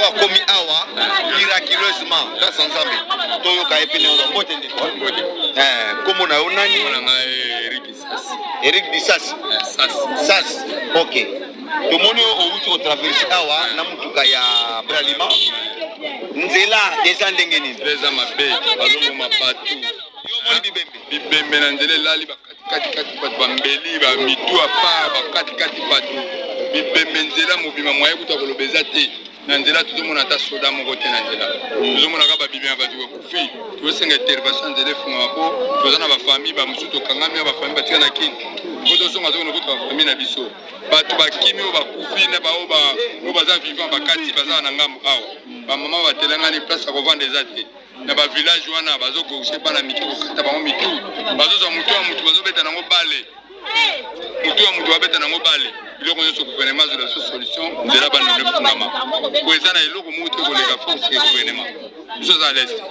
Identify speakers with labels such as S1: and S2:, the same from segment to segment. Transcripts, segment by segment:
S1: akomi awa miraculeusement grâce à Nzambe. Toyoka ye pene oyo mbote ndeko. Eh, kombo na yo nani?
S2: Eric Sas.
S1: Eric Disasi.
S2: Sas.
S1: Sas. OK. Tomoni owuti kotraverse awa na motuka ya Bralima. Nzela eza ndenge nini?
S2: Eza mabe, bazoboma bato.
S1: Yo omoni bibembe?
S2: Bibembe na nzela elali bakatikati bato, bambeli bamitu apart bakatikati bato, bibembe nzela mobima, moye kuta koloba eza te. Na nzela tozomona ata soda moko te na nzela, tozomona kaka babimi ya bato bakufi. Tozosenga intervention, nzela efungama mpo toza na bafamille bamosusu tokangami, ya bafamille batika na kini mpo tozonga tokende kuta bafamille na biso. Bato bakimi oyo bakufi na baoyo baza vivant bakati baza na ngambo awa, bamama batelangani, place ya kovanda eza te. Na bavillage wana bazogorge bana mike, kokata bango mitu, bazozwa motu ya motu bazobeta nango bale, motu ya motu babeta nango bale. Biloko nyonso gouvernement azwela biso solution, nzela bandundu efungama po eza na eloko moko te koleka force ya gouvernement. Biso aza leste,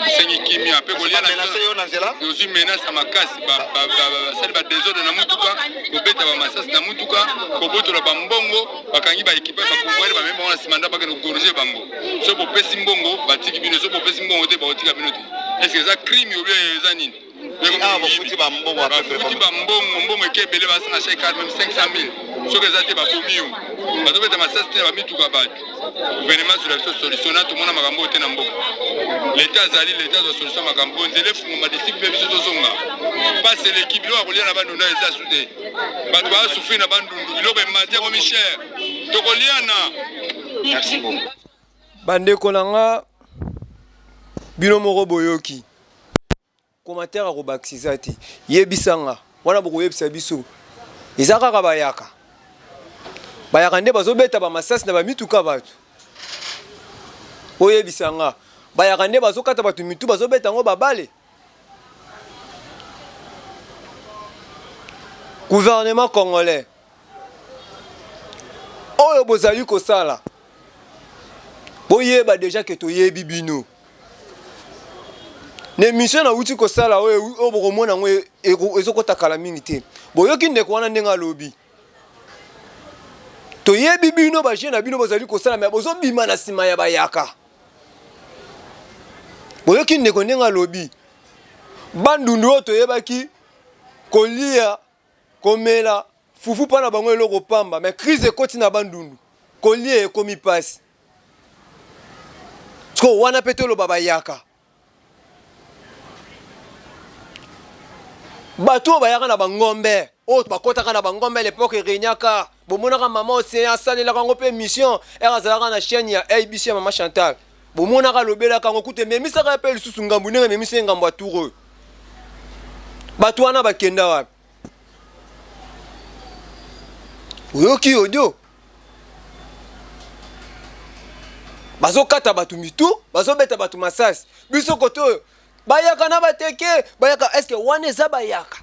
S2: esengi kimia mpe kolia
S1: na nzela.
S2: Tozwi menace ya makasi, basali badesordre na mutuka, kobeta bamasasi na mutuka, kobotola bambongo, bakangi baekipe bakonvoyere, bamemi bango na nsima nda bakende kogorge bango. Soki bopesi mbongo batiki bino, soki bopesi mbongo te bakotika bino te. Est-ce eza crime ou bien eza nini?
S1: Bafuti bambongo,
S2: bafuti bambongo, mbongo eke ebele, basanga chaque carte même 500 000. Soki eza te babomi yo, bazobeta masasi te na bamituka bato. Gouvernement azwela biso solution na tomona makambo oyo te na mboka. Leta azali, leta azwa solution makambo oyo, nzela efungama disiple mpe biso tozonga. Pasi eleki, biloko ya kolia na bandundu eza su te, bato bazosufri na bandundu, biloko emati ekomi cher, tokoliana.
S1: Merci beaucoup.
S3: Bandeko na nga, bino moko boyoki commentaire akobakisa eza te. Yebisa nga wana, bokoyebisa biso eza kaka bayaka bayaka nde bazobeta bamasasi na bamituka bato. Oyebisa nga bayaka nde bazokata bato mitu, bazobeta yango babale. Gouvernement congolais oyo bozali kosala, boyeba deja ke toyebi bino. Na émission nauti kosala oyo, oyo bokomona yango ezokota kala mingi te. Boyoki ndeko wana ndenge alobi, toyebi bino baje na bino bozali kosala, me bozobima na nsima ya bayaka. Boyoki ndeko ndenge alobi, bandundu oyo toyebaki kolia komela fufu mpo na bango eloko pamba, me crise ekoti na bandundu, kolia ekomi mpasi. Sikoyo wana mpe toloba bayaka, bato oyo bayaka na bangombe, oyo bakɔtaka na bangombe lepoke eregnaka. Bomonaka mama Océan asalelaka yango mpe mission ere azalaka na chaîne ya ABC ya mama Chantal, bomonaka alobelaka yango, kutu ememisaka ye mpe lisusu ngambu ndenge ememisi ye ngambu ya tour oyo. Bato wana bakenda wapi? Oyoki audio, bazokata bato mitu, bazobeta bato masasi. Biso kote oyo bayaka na bateke bayaka, eske wana eza bayaka?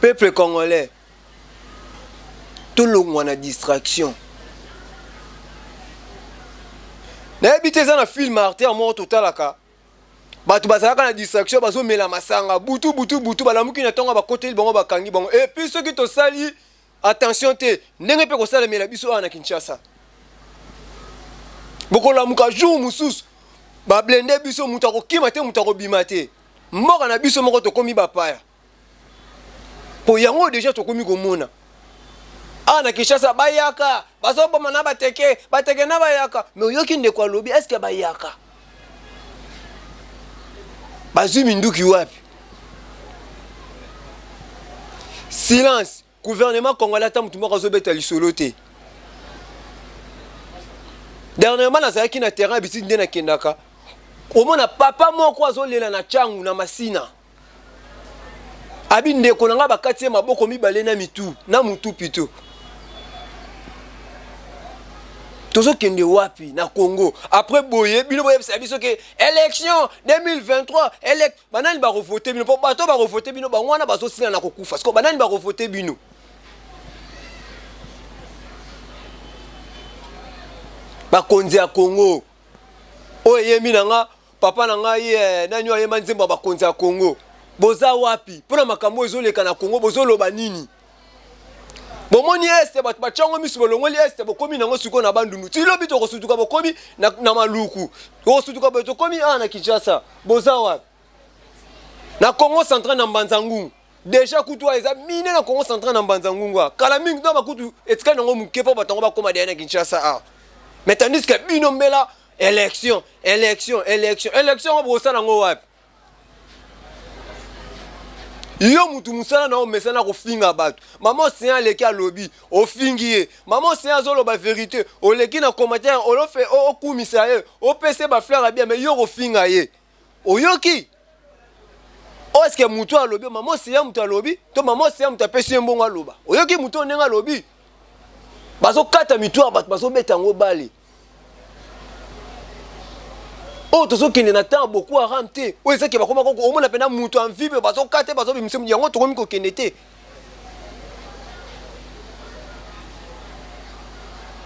S3: Peuple congolais, tolongwa na distraction. Nayebi te, eza na film artère moko totalaka, bato bazalaka na distraction, bazomela masanga butu butu butu, balamuki na ntongo, bakoteli bango, bakangi bango. Et puis soki tosali attention te, ndenge mpe kosalemela biso awa na Kinshasa, bokolamuka jour mosusu bablende biso, moto akokima te, moto akobima te. Mboka na biso moko tokomi bapaya, po yango deja tokomi komona awa na Kinshasa bayaka bazoboma na bateke, bateke na bayaka. Me oyoki ndeko alobi, eske bayaka bazwi minduki wapi? Silence. Gouvernement congolais, ata motu moko azobeta lisolo te. Dernièrement nazalaki na terrain bisiki nde nakendaka omona papa moko azolela na Tshangu na Masina, abi ndeko na ngai bakati ye maboko mibale na mitu na mutu pito. Tozokende wapi na Congo après boye? Bino boyebisa biso ke élection 2023 elec banani bakovote bino? Mpo bato bakovote bino bango wana bazosila na kokufa. Siko banani bakovote bino? Bakonzi ya Congo oyo eyembi na nga papa na ngai nani oyo ayemba nzembo ya bakonzi ya Congo, boza wapi mpona makambo oyo ezoleka na Congo? Bozoloba nini? Bomoni este bato batyango miso, bolongoli este, bokomi nango sikoyo na Bandundu. Ti lobi tokosutuka, bokomi na, na Maluku, tokosutuka boye, tokomi awa na Kinshasa. Boza wapi? Na Congo central na Mbanza Ngungu. Deja kutu awa eza mine na Congo central na Mbanza Ngungu awa. Kala mingi donc bakutu etikali nango moke mpo bato yango bakoma deja na Kinshasa awa. Mais tandis que bino mbela élection, élection, élection, élection yango bokosala yango wapi? Yo mutu musala na omesana kofinga bato. Mama Océan aleki alobi, ofingi ye. Mama Océan azoloba verite, oleki na commentaire olofe okumisa ye, opesa ye ba fleurs ya bien, mais yo kofinga ye. Oyoki? Est-ce que mutu alobi, mama Océan mutu alobi, to mama Océan mutu apesi ye mbongo aloba? Oyoki mutu oyo ndenge alobi? Bazokata mitu ya bato, bazobeta yango bale. Oyo tozokende na temps beaucoup haram te. Oyo ezaki bakoma koko omona pena mutu en vie bazokata bazobimisa yango, tokomi kokende te.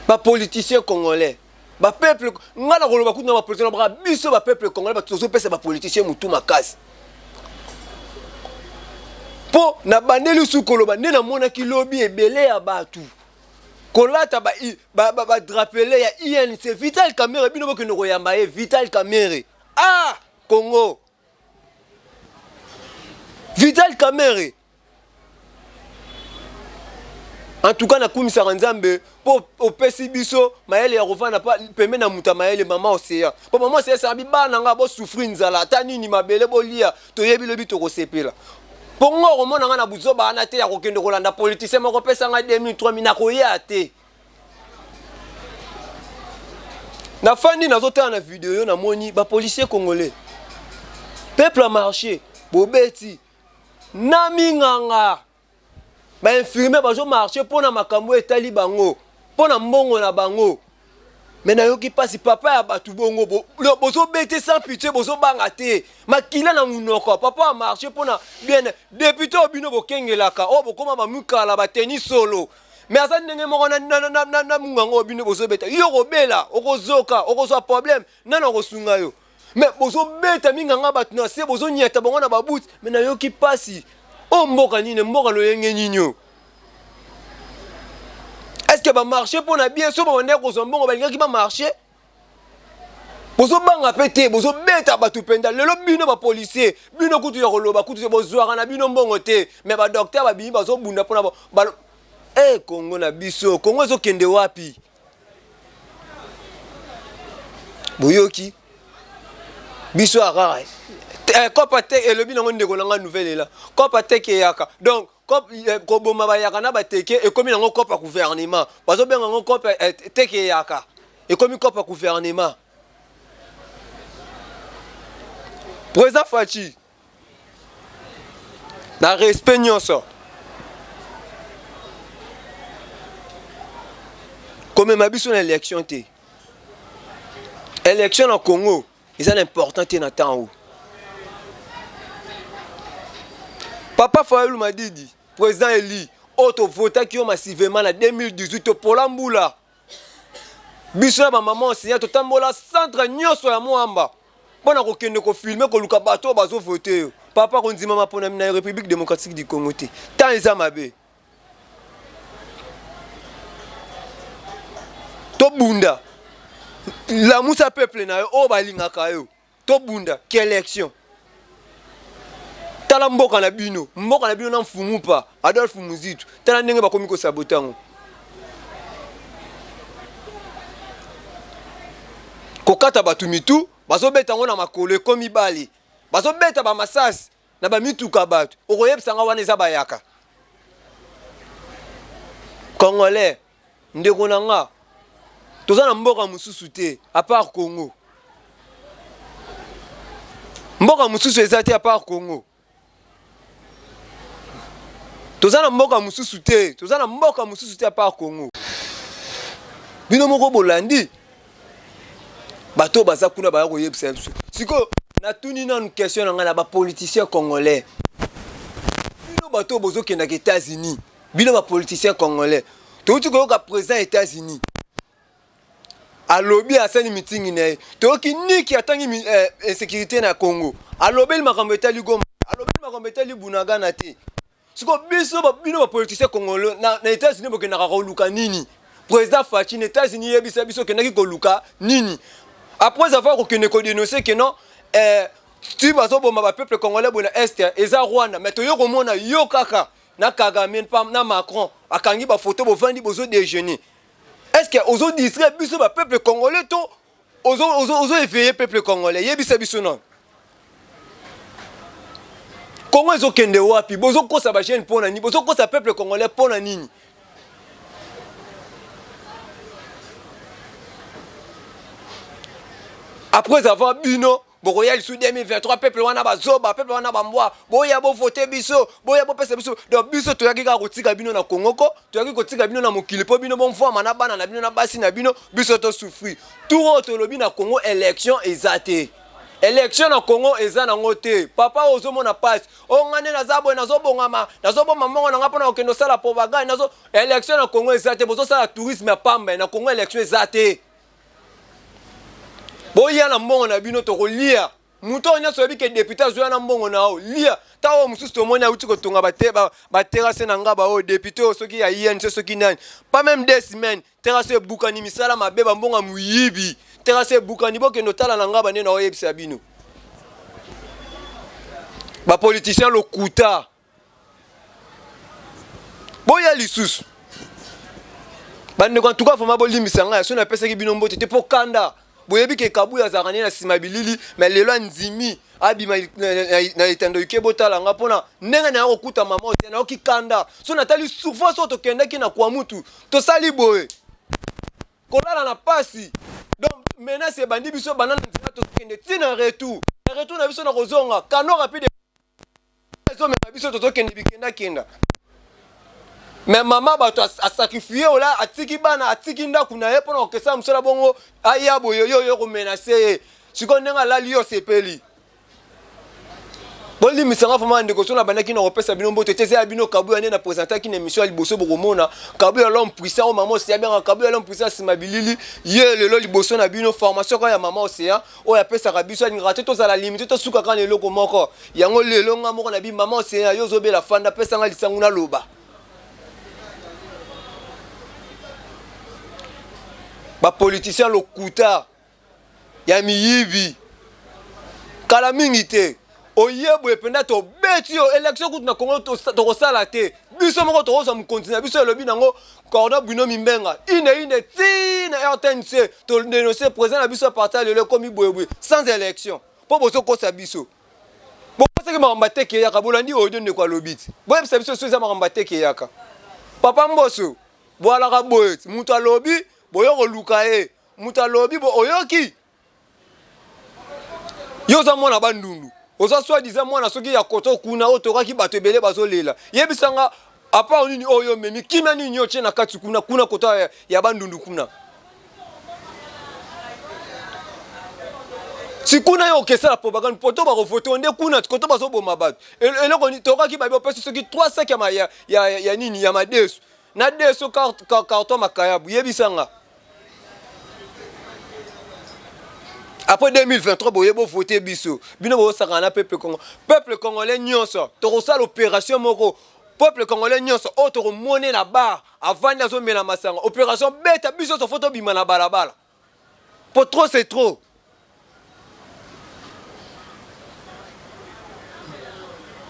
S3: Ba politiciens congolais, ba peuple, nga na koloba kutu na ba politiciens, na biso ba peuple congolais bato tozopesa ba politiciens mutu makasi. Po na bandeli su koloba nde namonaki lobi ebele ya bato kolata ba, ba, ba, ba drapele ya INC. Vital Kamerhe, bino bokende koyamba ye Vital Kamerhe. Ah, Congo. Vital Kamerhe. En tout cas, nakumisaka Nzambe po opesi biso mayele ya kovanda pembe na moto ya mayele, mama Océan. Po mama Océan esaka bana nga bo souffrir nzala ata nini mabele bolia, toyebi lobi tokosepela. Po ngo okomona nga na buzoba wana te ya kokende kolanda politicien moko pesa nga 2000 3000, nakoya te. Nafandi nazotala na video, namoni ba policiers congolais, peuple a marché, bobeti na minganga, ba infirmier bazo marché mpona makambo etali bango, mpona mbongo na bango. Me nayoki mpasi papa ya bato bongo bozobete sans pitié, bozobanga te makila na munoko. Papa a marché mpona bien député oyo bino bokengelaka, oyo bokoma bamikala bateni solo, me aza ndenge moko na, na, na, na, na munganga oyo bino bozobeta. Yo okobela, okozoka, okozwa problème, nani akosunga yo? Me bozobeta minganga bato na se, bozonyata bango na babuti. Me nayoki mpasi. Oyo mboka nini? Mboka loyenge nini oyo? Est-ce que bamarché mpo na bien? So babandaki kozwa mbongo, balingaki bamarché? Bozobanga mpe te, bozobeta bato mpenza. Lelo bino bapolisier, bino kutu ya koloba kutu te, bozwaka na bino mbongo te, me badocteur babimi bazobunda mpona ba... Eh, Kongo na biso, Kongo ezokende wapi? Boyoki biso akaka eh, kopa te elobi nango ndeko na nga nouvelle ela kopa te keyaka. Donc koboma bayaka na bateke ekomi nango kopa gouvernement, bazobenga yango kopa eh, teke eyaka, ekomi kopa gouvernement. Président Fatshi, na respect nyonso, komema biso na élection te. Élection na Congo eza na important te na temps oyo. Papa Fayulu Madidi, président élu oyo tovotaki yo massivement na 2018, topola mbula biso na bamama enseignant, totambola centre nyonso ya Mwamba mpona kokende kofilme, koluka bato oyo bazovote yo. Papa, kondima maponami na République démocratique du Congo te, temps eza mabe. Tobunda, lamusa peuple na yo oyo balingaka yo, tobunda ke élection. Tala mboka na bino, mboka na bino na mfumu pa Adolphe Muzitu, tala ndenge bakomi kosabota yango, kokata bato mitu, bazobeta yango na makolo, ekomi bale, bazobeta bamasasi na bamituka bato. Okoyebisa nga wana eza bayaka congolais? Ndeko na nga, toza na mboka mosusu te à part Congo. Mboka mosusu eza te à part Congo. Toza na mboka mosusu te, toza na mboka mosusu te à part Congo. Bino moko bolandi bato baza kuna baya koyebisa biso. Sikoyo natuni nanu question na ngai na bapoliticien congolais: bino bato oyo bozokendaka États-Unis, bino bapoliticien congolais, touti koyoka président États-Unis alobi, asali mitingi na ye, toyoki niki atangi insécurité na Congo, alobeli makambo etali Goma, alobeli makambo etali Bunagana te. Siko biso bino ba politiciens congolais na, na États-Unis bokendaka koluka nini? Président Fatshi na États-Unis yebisa biso okendaki koluka nini? Après avoir kokende ko dénoncer que non eh, ti bazoboma ba peuple congolais boye na est eza Rwanda, mais toyo komona yo kaka na Kagame na Macron akangi ba photo bovandi bozo déjeuner. Est-ce que ozo distraire biso ba peuple congolais to ozo ozo ozo éveiller peuple congolais? Yebisa biso non. Congo ezokende wapi? Bozokosa ba jeune mpo na nini? Bozokosa peuple congolais mpo na nini? Après avoir bino bokoya lisusu 2023 peuple wana bazoba, peuple wana bambwa, boya bovote biso, boya bopesa biso. Donc biso toyaki kaka kotika bino na Congo ko, toyaki kotika bino na mokili mpo bino bomvwama na bana na bino na basi na bino, biso tosouffrir. Tour oyo tolobi na Congo élection eza te. Election na Congo eza nango te. Papa oyo ozomona pasi. O nga nde naza boye nazobongama, nazoboma mbongo na nga mpona kokende osala propagande, nazo election na Congo eza te. Bozosala tourisme ya pamba na Congo election eza te. Boya na mbongo na bino tokolia. Moto oyo nyonso oyebi ke depute azoya na mbongo na yo, lia. Ta oyo mosusu tomoni awuti kotonga ba terrasse na nga ba oyo depute oyo soki ya INC soki nani. Pas même 2 semaines terrasse ebukani, misala mabe, bambongo ya moyibi, terrasse ebukani. Bokende otala na nga bande na oyebisa bino bapoliticien lokuta. Boya lisusu bandeko, en tout cas vraiment bolimbisa ngai so napesaki bino mbote te mpo kanda. Boyebi ke Kabuya azalaka nde na nsima bilili, mais lelo andimi abima na etando ike. Botala nga mpona ndenge naya kokuta mama ote, nayoki kanda so natali souffrance oyo tokendaki na Kwamutu, tosali boye kolala na pasi. Donc menace ebandi biso banda na nzela, tozokende ntina retour, na retour na biso na kozonga canot rapide ezomema biso, tozokende bikendakenda. Mais mama bato asacrifier ola, atiki bana, atiki ndako na ye mpona kokesala mosala. Bongo aya boye, yo oyo komenacer ye. Sikoyo ndenge alali, yo osepeli. Bolimbisanga vraiment ndeko so nabandaki na kopesa bino mbote te. Eza ya bino Kabuya nde na présentaki na émission ya liboso. Bokomona Kabuya l'homme puissant oyo mama Océan abengaka Kabuya l'homme puissant nsima bilili. Ye lelo liboso na bino, formation kaka ya mama Océan oyo apesaka biso, alingaka te tozala limité, tosuka kaka na eloko moko. Yango lelo nga moko na bi mama Océan, yo ozobela, fanda, apesanga lisangu naloba. Bapoliticien lokuta ya miyibi, kala mingi te oye boye mpenza tobeti yo. Élection kutu na Congo tokosala te, biso moko tokozwa mokonzi na biso. Elobi nango cordon bino mimbenga ine ine ti na RTNC, todénonce président na biso. À partir lelo ekomi boyeboye sans élection mpo bozokosa biso. Bokosaki makambo ateke eyaka. Bolandi oyo ndeko alobi ti, boyebisa biso so eza makambo ateke eyaka. Papa Mboso bwalaka boye ti moto alobi boyo koluka ye, moto alobi bo oyoki. Yo oza mwana Bandundu, oza soi-disant mwana soki ya koto kuna oyo tokaki bato ebele bazolela. Yebisanga apart nini oyo omemi, kimia nini otie na kati kuna kuna koto ya Bandundu kuna? Si kuna yo okesala propagande poto bakovote nde kuna koto bazoboma bato. Eloko tokaki babi opesi soki 3 sac ya nini ya madesu na deso carton makayabu. Yebisanga après 2023 boye bovote biso, bino bozosakana na peuple congo. Peuple congolais nyonso, tokosala opération moko. Peuple congolais nyonso oyo tokomone na bar avandi azomela masanga, opération beta biso nyonso, faut tobima na balabala po trop c'est trop.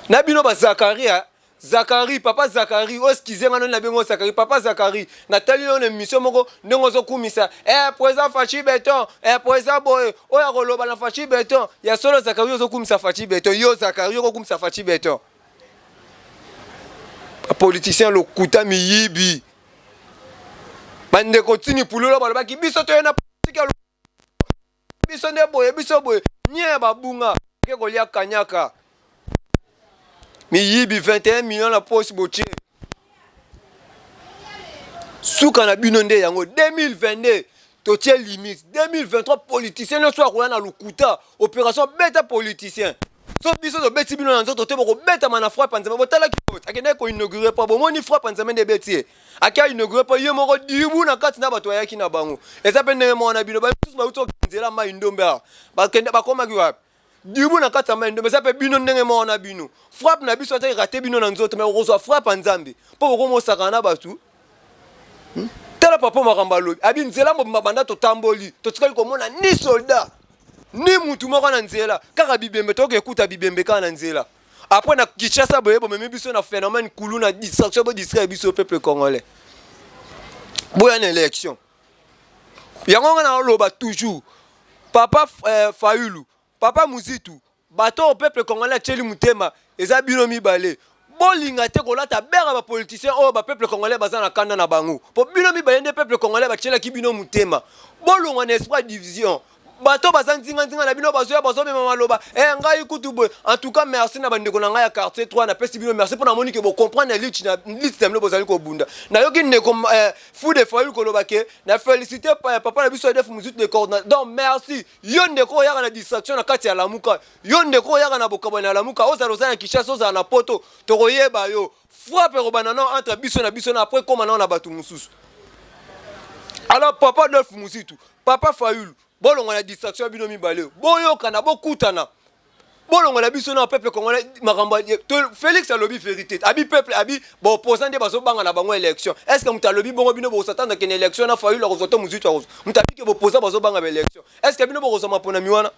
S3: Na bino bazakaria Zakari, papa Zakari, oyo excuse nga noni na bengo Zakari, papa Zakari, natali yo na émission moko ndenge ozokumisa président Fatshi Béton, président boye oyo akoloba na Fatshi Béton. Ya solo Zakari ozokumisa Fatshi Béton, yo Zakari okokumisa Fatshi Béton. Politicien lokuta miyibi. Bandeko tini pulula balobaki biso toye na politique ya biso nde boye, biso boye nye babunga ke kolia kanyaka miyibi. 21 millions na poche botie, suka na bino nde yango. 2022 totie limite, 2023 politicien nyonso akoya na lokuta, opération beta politicien. So biso tobeti bino na nzoto te, bokobetama na frappe. Nzambe botalaki akendaki koinaugurer mpo bomoni frappe Nzambe nde ebeti ye. Ake ainaugurer mpo ye moko dibu na kati na bato ayaki na bango. Eza mpe ndenge moko na bino bamisusu bauti nzela mai ndombe awa, bakende bakomaki wapi? Dibu na kati ya mai ndombe eza mpe bino ndenge moko na bino. Frappe na biso ata erate bino na nzoto mais okozwa frappe ya Nzambe mpo bokoma osakana na bato. Hmm? Tala papa makambo alobi abi nzela mobimba banda totamboli totikali komona ni soldat ni mutu moko na nzela kaka bibembe tokoki ekuta bibembe kaka na nzela après na Kinshasa boye bomemi biso na phénomène kulu na distraction bo distraire biso peuple congolais boya na élection yango nga naoloba toujours papa eh, Fayulu papa Muzitu bato oyo peuple congolais atieli motema eza bino mibale bolinga te kolata bera ba politiciens oyo ba peuple congolais baza na kanda na bango po bino mibale nde peuple congolais batielaki bino motema bolongwa na esprit ya division bato baza nzinga nzinga na bino bazoya bazomema maloba eh, ngai kutu boye en tout cas merci na bandeko na ngai ya quartier 3 napesi bino merci mpo namoni ke bocomprendre lutte na lutte na bino bozali kobunda nayoki ndeko eh, fou de fayulu koloba ke na félicité eh, papa na biso adef muzutu le coordinateur donc merci yo ndeko oyaka na distraction na kati ya lamuka yo ndeko oyaka na bokabwani ya lamuka ozala oza na kinshasa ozala na poto tokoyeba yo frappe ekobanda nao entre biso na biso na après ekoma nao na bato mosusu alors papa adolphe muzitu papa fayulu bolongwa na distraction ya bino mibale boyokana bokutana bolongola biso na peuple congolais makambo félix alobi vérité abi peuple abi baopposant nde bazobanga na bango élection est ce que moto alobi bongo bino bokosatanda kende élection na fayulu akozwa to mozitu akozwa moto abike boopposant bazobanga baélection est ce que bino bokozwa maponami wana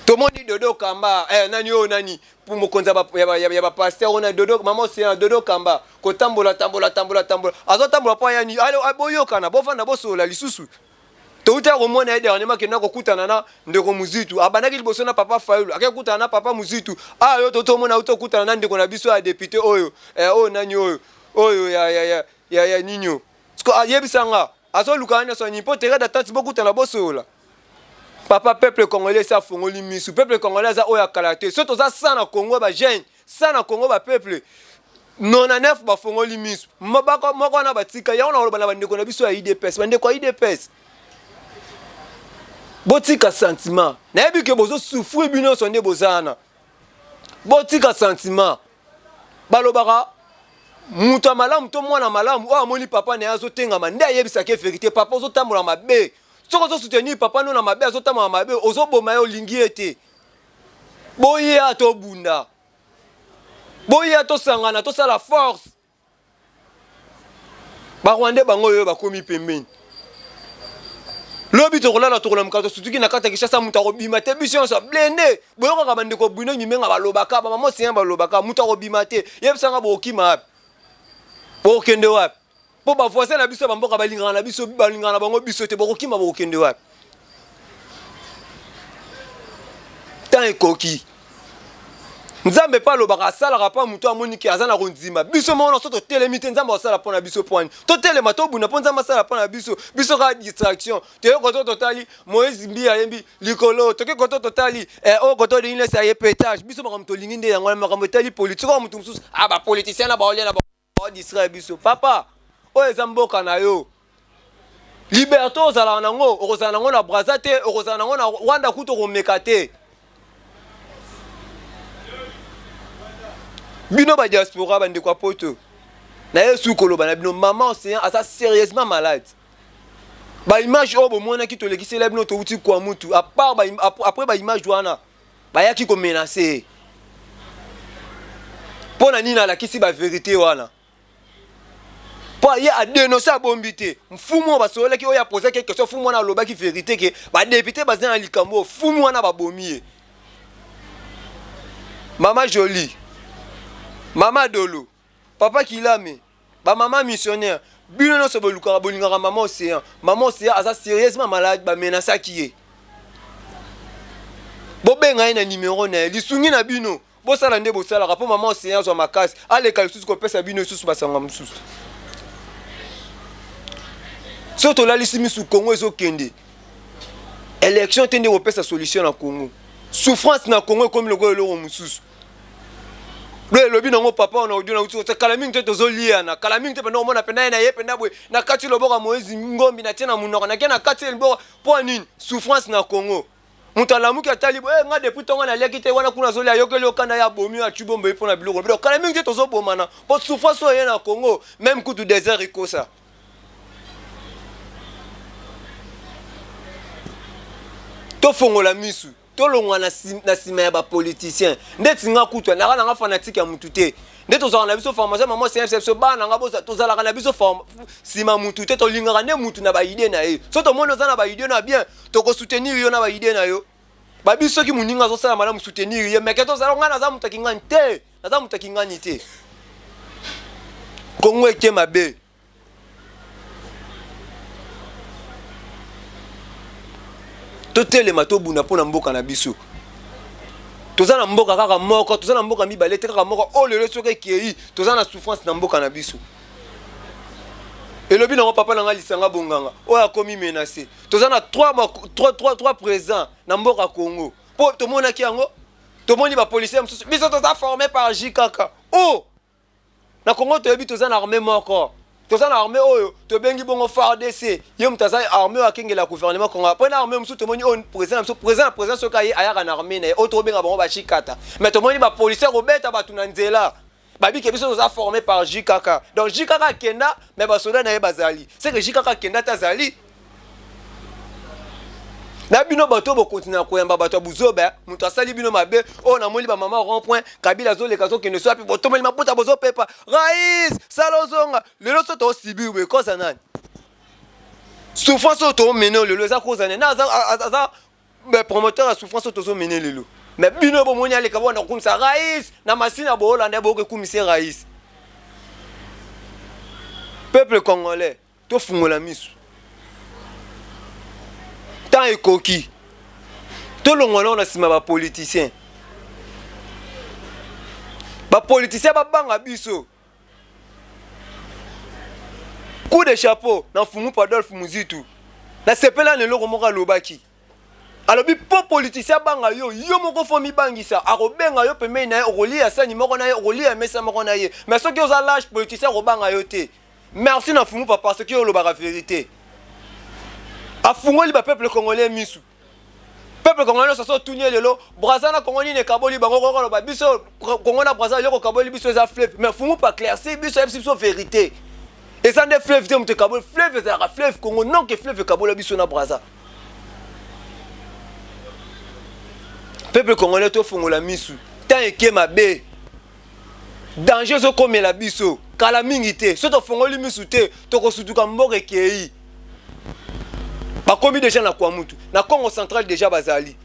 S3: tomoni dodo kamba eh, nani oyo nani mokonzi ya bapaster oyo na dodo mama oseya dodo kamba kotambola tambola tambola tambola azotambola mpo ayani boyokana bofanda bosolola lisusu touta komona ye dernièrement akenda kokutana na ndeko muzitu abandaki liboso na papa fayulu ake kokutana na papa muzitu ah yo totomona uta kokutana na ndeko na biso ya depute oyo eh, oyo nani oyo oyo ya, ya, ya, ya, ya ninio ayebisa nga Azoluka nyonso nini mpo terrain d'attente bokutana bosolola. Papa peuple congolais esi afongoli misu. Peuple congolais aza oyo akala te. Soki toza 100 na Congo ba jeune, 100 na Congo ba peuple 99 bafongoli misu. Moko wana batika yango nakoloba na bandeko na biso ya UDPS, bandeko ya UDPS. Botika sentiment. Nayebi ke bozo souffrir bino nyonso nde boza wana. Botika sentiment. Balobaka moto ya malamu to mwana malamu oyo amoni papa na ye azotengama nde ayebisaka ye verite papa ozotambola mabe soki ozosoutenir papa no na mabe azotambola mabe ozoboma ye olingi ye te boya tobunda boya tosangana tosala force Ba Rwandais bango oyo bakomi pembeni. Lobi tokolala tokolamuka tosutuki na kati ya Kinshasa moto akobima te biso nyonso blende boyokaka bandeko Bruno Mimenga balobaka ba mama Océan balobaka moto akobima te yebisa nga bokokima wapi bokokende wapi mpo ba voisin na biso ya bamboka balingaka na biso balingaka na bango biso te bokokima bokokende wapi temps ekoki Nzambe pe alobaka asalaka pa moto amoni ke aza na kondima. Biso moko nyonso totelemi te Nzambe asala mpo na biso pwani. Totelema tobunda mpo Nzambe asala mpo na biso. Biso kaka distraction. Toye koto totali Moïse Mbiye ayembi likolo. Toke koto totali eh, oyo koto Denis Lessie aye petage. Biso makambo tolingi nde yango wana makambo etali politique. Oyo moto mosusu ah ba politiciens na baolia na ba distraire biso. Papa, oyo eza mboka na yo. Liberté ozalaka nango, okozala nango na Brazza te, okozala nango na Rwanda kutu okomeka te. Bino ba diaspora ba ndeko ya poto, na yesu koloba na bino maman océan aza sérieusement malade. Ba image oyo bomonaki tolekisela bino towuti kwa mutu, à part ba, après ba image wana bayaki ko menacer. Mpo na nini alakisi ba verité wana? Po ye a denonce abombi te. Mfumu oyo basololaki oyo apozaki question mfumu wana alobaki verite ke ba député baza na likambo oyo mfumu wana babomi ye. Mama Jolie, Mama Dolo, Papa Kilame, ba mama missionnaire, bino nyonso bolukaka bolingaka mama Océan. Mama Océan aza sérieusement malade, ba menasaki ye. Bobenga ye na numero na ye, lisungi na bino. Bosala nde bosalaka mpo mama Ocean azwa makasi aleka lisusu kopesa bino lisusu basanga mosusu. Soki tolalisi misu Congo ezokende. Election te nde kopesa solution na Congo. Souffrance na Congo ekomi lokola eloko mosusu. Do elobi nango papa wana audio na uti kala mingi te tozoliana kala mingi te penda omona penda ye na ye penda boye na kati loboko ya Moïse Ngombi na tie na monoko na ke na kati loboko mpo nini souffrance na Congo. Moto alamuki atali boye, eh, nga depuis tongo naliaki te wana kuna azolia ayokeli yo kanda ye abomi yo atui bombe mpo na biloko na kala mingi te tozobomana mpo souffrance oyo eye na Congo meme kutu desert ekosa. Tofongola misu, tolongwa na nsima ya bapoliticien. Ndeti nga kutu naka nanga fanatique ya mutu te. Nde tozalaka na biso formation mama CFC biso bana nga boza tozalaka na biso nsima mutu te, tolingaka nde mutu na ba idée na ye. So tomoni oza na ba idée na bien, toko soutenir yo na ba idée na yo. Babi soki moninga azosala malamu soutenir ye, mais ke tozala nga naza mutu akingani te, naza mutu akingani te. Kongo eke mabe. Totelema tobunda mpo na mboka na biso. Toza na mboka kaka moko, toza na mboka mibale te, kaka moko. Oyo lelo soki ekei, toza na souffrance na mboka na biso. Elobi nango papa na ngai Lisanga Bonganga, oyo akomi menace. Toza na 3 3 3 3 présidents na mboka Congo. Po tomonaki yango, tomoni ba policiers mosusu, biso toza formé par JKK. Oh! Na Congo toyebi toza na armée moko. Toza na armée oyo tobengi bongo FARDC. Ye moto aza armée oyo akengela gouvernement Congo. Après na armée mosusu tomoni oyo président na biso, président président soki aye ayaka na armée na ye. Oyo tobenga bango ba chikata. Mais tomoni ba policiers kobeta bato na nzela. Babike biso toza formé par JKK. Donc JKK akenda mais ba soldats na ye bazali. C'est que JKK akenda te azali. Na bino bato bokontinua koyamba bato ya buzoba, moto asali bino mabe. Oyo namoni ba mama rond point, Kabila azoleka azokende so wapi, botomeli maputa bozopepa rais sala ozonga lelo so tosibir boye koza nani? Souffrance oyo tomene lelo eza koza nani? Aza, aza promoteur ya souffrance oyo tozomene lelo. Mais bino bomoni aleka bwana kokumisa rais na masina boolanda boyoka ekumisa rais. Peuple congolais Tofungola misu. Temps ekoki. Tolongwa nao na sima ba politiciens. Ba politiciens babanga biso. Coup de chapeau na Mfumu Adolphe Muzitu. Nasepela na eloko moko alobaki. Alobi po politicien abanga yo, yo moko fo mibangisa, akobenga yo pembeni na ye, okolia sani moko na ye, okolia mesa moko na ye. Mais soki oza lâche, politicien akobanga yo te. Merci na Mfumu papa parce que olobaka verite. Afungoli ba peuple congolais misu. Peuple congolais nyonso so otuni ye lelo, Brazza na Congo nini ekaboli bango, okoki koloba biso Congo na Brazza eloko ekaboli biso eza fleuve. Mais Mfumu pa éclaircir biso, ayebisi biso verite. Eza nde fleuve te moto ekaboli, fleuve ezalaka fleuve Congo, non que fleuve ekabola biso na Brazza. Peuple congolais tofongola misu, temps eke mabe. Danger ezokomela biso kala mingi te, soki tofongoli misu te tokosutuka mboka ekei. Bakomi deja na Kwamutu, na Congo central deja bazali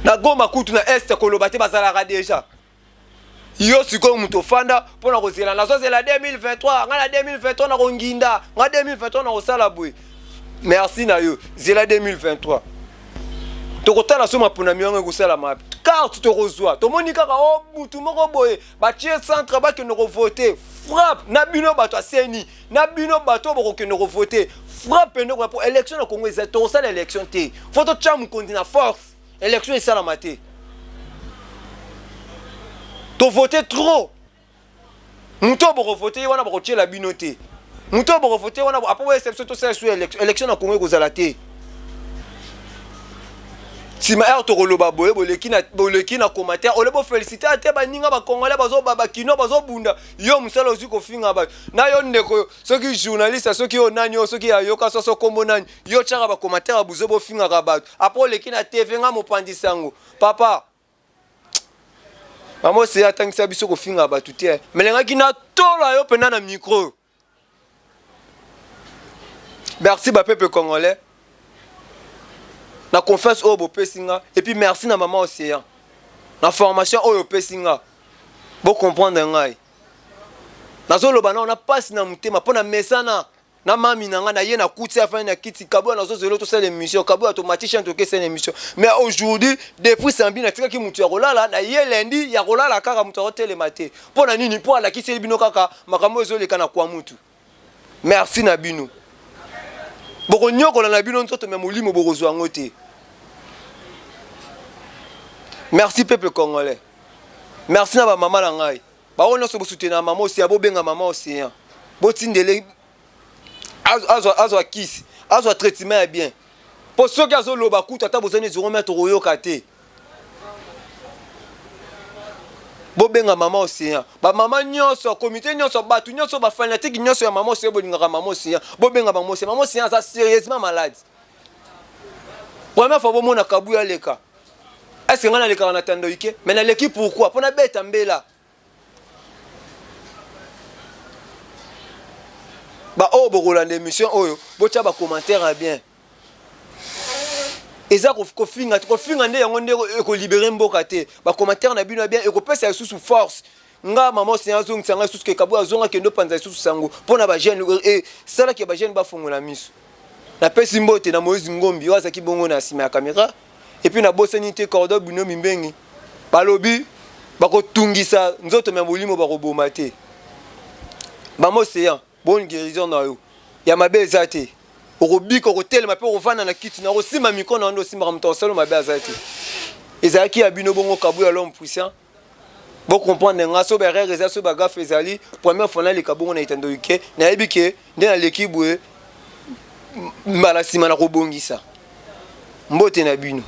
S3: na Goma kutu na est koloba te bazalaka deja. Yo sikoyo moto ofanda mpo na kozela, nazozela 2023, ngai na 2023 nakonginda, ngai 2023 nakosala boye. Merci na yo, zela 2023 tokotala so maponami yango ekosalama wapi, carte tokozwa. Tomoni kaka o oh, mutu moko boye batie centre bakende kovote, frappe na bino bato ya seni na bino bato oyo bokokende kovote, frappe nde po élection na Congo eza, tokosala élection te, fo totya mokonzi na force, élection esalama te, tovote trop. Moto oyo bokovote ye wana bakotiela bino te. Moto oyo bokovote wana apo boyesa biso tosala su élection, élection na Congo ekozala te. Sima heure tokoloba boye boleki na boleki na commentaire ole bo féliciter ate baninga ba congolais bazo ba kino bazo bunda yo musala ozwi kofinga ba na yo ndeko soki journaliste soki yo nani yo soki ayoka soso kombo nani yo tiaka ba commentaire ya buzo bofingaka bato apo oleki na TV nga mopanzi sango papa Mama Oseya atangisa biso kofinga bato te. Melengaki na tola yo pena na micro. Merci ba peuple congolais. Na confiance oyo bopesi nga et puis merci na mama Océan. Na formation oyo opesi nga. Bo comprendre ngai. Nazoloba nao na pasi na motema mpo na mesana. Na mami na nga na ye na kuti afandi na kiti kabuya nazo zelo tosala émission kabuya tomati chaîne tokesala émission mais aujourd'hui depuis samedi natikaki motu ya kolala na ye lundi ya kolala kaka motu akotelema te mpo na nini mpo alakiseli bino kaka makambo ezoleka na kwa mutu merci na bino bokonyokola na bino nzoto me molimo bokozwa yango te merci peuple congolais merci na bamama na ngai Bango nyonso bosutena mama Océan, bobenga mama Océan, botindele azwa azwa kisi, azwa traitement ya bien. Po soki azoloba kutu ata bozali 0 mètre okoyoka te. Bobenga mama Océan, ba mama nyonso, comité nyonso, bato nyonso, ba fanatique nyonso ya mama Océan, bolingaka mama Océan, bobenga mama Océan. Mama Océan aza sérieusement malade. Première fois bomona Kabuya aleka. Est-ce que nga nalekaka na Tandoike? Mais naleki pourquoi? Pona beta mbela. Ba oyo bokolanda émission oyo, botia ba commentaire ya bien. Eza kofinga, kofinga nde yango nde ekolibere mboka te. Ba commentaire na bino ya bien ekopesa lisusu force. Nga maman Océan azongisa nga lisusu ke Kabuya azonga kende opanza lisusu sango pona ba jeune e sala ke ba jeune bafongola miso. Napesi mbote na Moïse Ngombi oyo azalaki bongo na sima ya camera et puis nabosani te Cordon Bruno Mimbengi balobi bakotungisa nzoto mya molimo bakoboma te. Maman Océan bonne guérison na yo ya mabe eza te okobika okotelema mpe okovanda na kiti na okosimba micro na yo nde osimbaka moto akosala mabe aza te. Ezalaki ya bino bongo Kabuya l'homme puissant. Bo comprendre nga so ba erreur eza so ba gaffe ezali première fois naleka bongo na etando ike nayebi ke nde naleki boye mbala nsima na kobongisa mbote na bino.